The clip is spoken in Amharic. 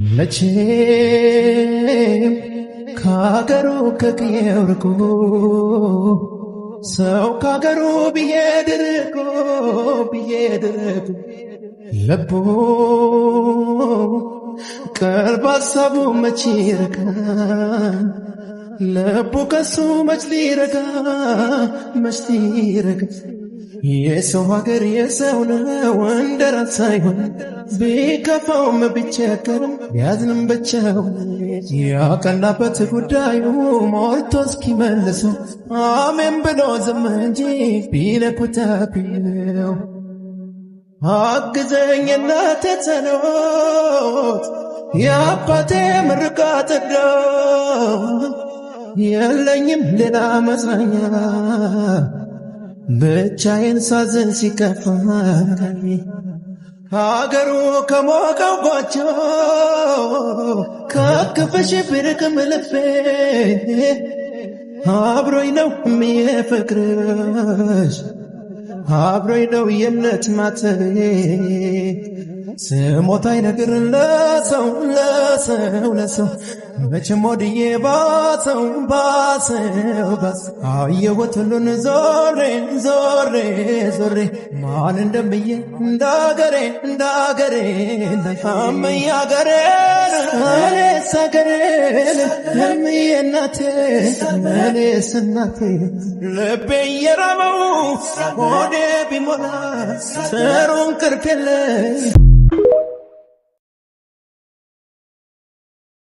መቼም ከአገሩ ከቅዬው ርቆ፣ ሰው ከአገሩ ቢሄድ ርቆ ቢሄድ ርቆ፣ ልቡ ቅርብ ሀሳቡ መች ይርቃል? ልቡ ከሱ መች ሊረጋ መች ሊረጋ? የሰው ሀገር የሰው ነው እንደ ራስ አይሆን፣ ቢከፋውም ቢቸገርም ቢያዝንም ብቻው፣ ያቀናበት ጉዳዩ ሞልቶ እስኪመልሰው አሜን ብሎ ዝም እንጂ ቢነኩት ነው። አግዘኝ እናቴ ጸሎት፣ የአባቴ ምርቃት እንደው፣ የለኝም ሌላ መጽናኛ ብቻዬን ሳዝን ሲከፋኝ። ሀገሩ ከሞቀው ጎጆ ከክፍሽ ቢርቅም ልቤ አብሮኝ ነው የፍቅርሽ፣ አብሮኝ ነው የእምነት ማተቤ። ስሞታ አይነግር ለሰው ለሰው ለሰው፣ መቼም ወድዬ ባሰው ባሰው ባስ፣ አየሁት ሁሉን ዞሬ ዞሬ ዞሬ፣ ማን እንደምዬ እንዳገሬ እንዳገሬ እምዬ አገሬ እኔስ አገሬን እምዬ እናቴ እኔስ እናቴ። ልቤ እየራበው ሆዴ ቢሞላ ጥሩ እንቅልፍ የለኝ።